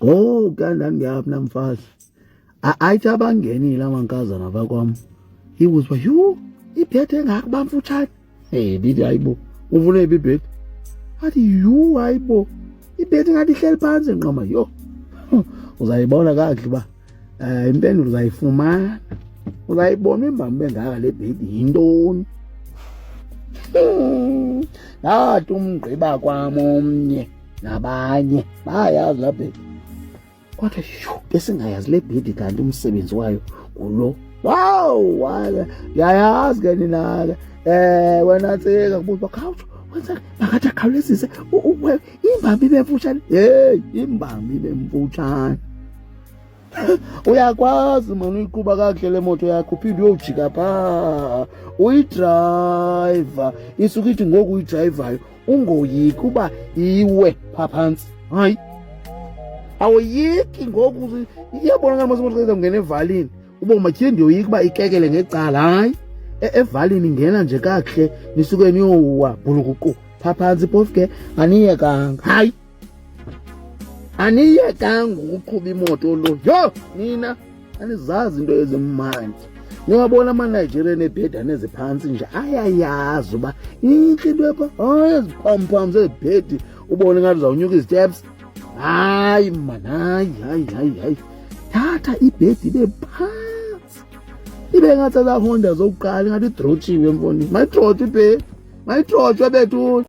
Ngokuya ndandingeyaphi na mfazi, ayithi abangenile amankazana phaa kwam, ibuza uba yhu, ibhedi engaka uba mfutshane. Hey, ndithi hayibo, ufuna iphi ibhedi? Athi yhu, hayibo, ibhedi ingathi ihleli phantsi. Nqoma yho, uzayibona kakuhle uba impendulo uzayifumana, uzayibona imbambo engaka le bhedi yintoni. Ndathi umgqiba kwam omnye nabanye bayayazi laa bhedi, kodwa yhu, besingayazi le bhedi kanti umsebenzi wayo ngulo. Wow, wala ndiyayazi ke nina ke. Wena Ntsika, kubuza uba khawutsho wenza makathi akhawulezise imbambi ibe mfutshane. Heyi, imbambi ibe mfutshane. Uyakwazi mani uyiqhuba kakuhle le moto yakho, uphinde uyojika phaa uyidrayiva, isuke ithi ngoku uyidrayivayo ungoyiki uba iwe phaa phantsi. Hayi, awoyiki ngoku, iyabonakala mos imoto xa ungena evalini uba matyhini, ndiyoyika uba ikekele ngecala. Hayi, evalini ingena nje kakuhle, nisuke niyowa bhulukuqu phaa phantsi, phofu ke aniyekanga. Hayi, aniyekanga ukuqhuba imoto lo. Yho, nina anizazi into ezimandi. Niwabona amaNigeria neebhedana eziphantsi nje, ayayazi uba intle into epha. Hayi, eziphampam zezibhedi, ubone ngathi uzawunyuka iziteps. Hayi mani, hayi, hayi, hayi, hayi, thatha ibhedi ibe phantsi, ibe ngathi ezaa Honda zokuqala, ingathi idrotshiwe mfondini. Mayidrotshwe ibhedi, mayidrotshwe bethuni.